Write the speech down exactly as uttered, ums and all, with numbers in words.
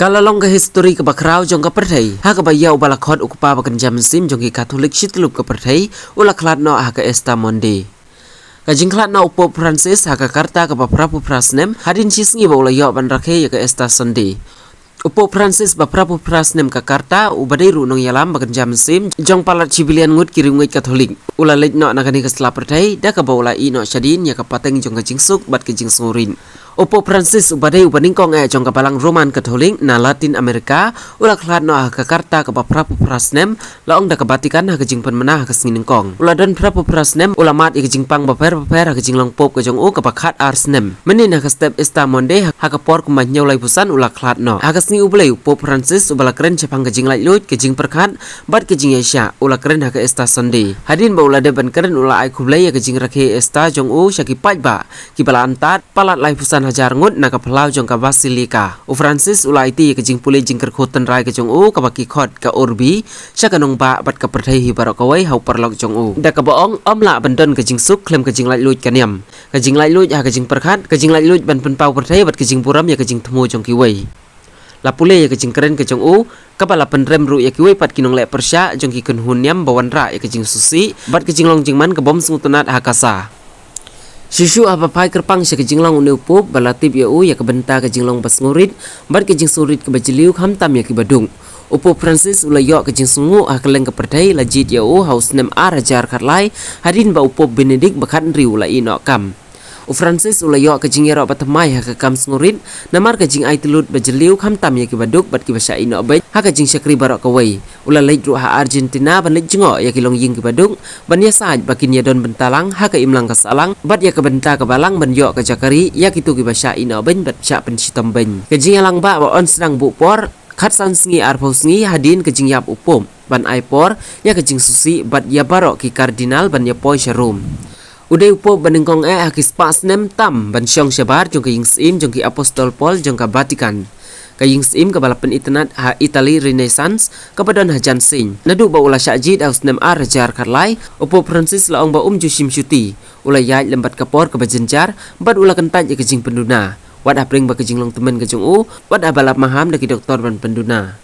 Ka la long ka histori kaba khraw jong ka pyrthei ha kaba ïa uba la khot u kpa ba kynja mynsiem jong ki Katholik shityllup ka pyrthei u la khlad noh ha ka Easter Monday. Ka jingkhlad noh u Pope Francis ha ka karta kaba phra phew phra snem hadien shi sngi ba u la ïoh ban rakhe ïa ka Easter Sunday. U Pope Francis ba phra phew phra snem ka karta, uba dei ruh u nongïalam ba kynja mynsiem jong palat shi billion ngut ki riewngeit Katholik, u la leit noh na kane ka sla pyrthei da kaba u la ïeh noh shadien ïa ka pateng jong ka jingsuk bad ka jingsngewrit. U Pope Francis uba dei uba nyngkong eh jong ka Balang Roman Katholik na Latin America u la khlad noh ha ka karta kaba phra phew phra snem, la ong da ka Vatican ha ka jingpynmynna ha ka sngi nyngkong. U la don phra phew phra snem, u la mad ïa ka jingpang bapher bapher ha ka jinglong Pope ka jong u kaba khat ar snem. Mynnin ha ka step Easter Monday ha ka por kumba hynñiew laiphew san u la khlad noh. Ha ka sngi U Blei u Pope Francis uba la kren shaphang ka jinglaitluid, ka jingpyrkhat bad ka jingïaishah, u la kren ha ka Easter Sunday. Hadien ba u la dep ban kren u la ai khublei ïa ka jingrakhe Easter jong u sha ki paidbah kiba la antad palat laiphew san hajar ngut na ka phyllaw jong ka Basilica. U Francis u la aiti ïa ka jingpule jingkyrkhu tynrai ka jong u kaba ki khot ka Urbi sha ka nongbah bad ka pyrthei hi baroh kawei ha u paralok jong u, da kaba ong ym lah ban don ka jingsuk khlem ka jinglaitluid ka niam. Ka jinglaitluid ha ka jingpyrkhat, ka jinglaitluid ban pynpaw pyrthei bad ka jingburom ïa ka jingthmu jong kiwei. La pule ïa ka jingkren ka jong u kaba la pynrem ruh ïa kiwei pat ki nongleh pyrshah jong ki kynhun niam ba wanrah ïa ka jingsngewsih bad ka jinglong jingman ka bym sngewtynnad ha Gaza. Shuh shuh haba phai kyrpang sha ka jinglong une u Pope ba la tip ïa u ïa ka bynta ka jinglong ba sngewrit bad ka jingsngewrit kaba jylliew khamtam ïa kiba duk, u Pope Francis u la ïoh ka jingsngewnguh ha kylleng ka pyrthei, la jied ïa u ha u snem ar hajar khatlai hadien ba u Pope Benedict ba khathynriew u la ïeh noh kam. U Francis u la ïoh ka jingïaroh bathymmai ha ka kam sngewrit namar ka jingaityllut ba jylliew khamtam ïa kiba duk bad kiba shah ïeh noh beit ha ka jingshakri baroh kawei. U la leit ruh ha Argentina ban leit jngoh ïa ki longïing kiba duk ban ïasaid ba kin ïadon bynta lang ha ka imlang ka sahlang bad ïa ka bynta ka balang ban ïoh ka jaka rieh ïa kito kiba shah ïeh noh beit bad shah pynshitom beit. Ka jingïalang bah ba yn sdang buh por khatsan sngi arphew sngi hadien ka jingïap u Pope ban ai por ïa ka jingsngewsih bad ïa baroh ki Cardinal ban ïa poi sha Rome. U dei u Pope ba nyngkong eh ha ki spah snem tam ban shong shabar jong ka ïing syiem jong ki Apostol Paul jong ka Vatican, ka ïing syiem kaba la pynitynnad ha Italy Renaissance kaba don hajan seng. Naduh ba u la shah jied ha u snem ar hajar khatlai, u Pope Francis la ong ba um ju shim shuti, u la ïaid lem bad ka por kaba jynjar bad u la kyntait ïa ka jingpynduna, wat hapdeng ba ka jinglong tymmen ka jong u, wat haba la maham da ki doktor ban pynduna.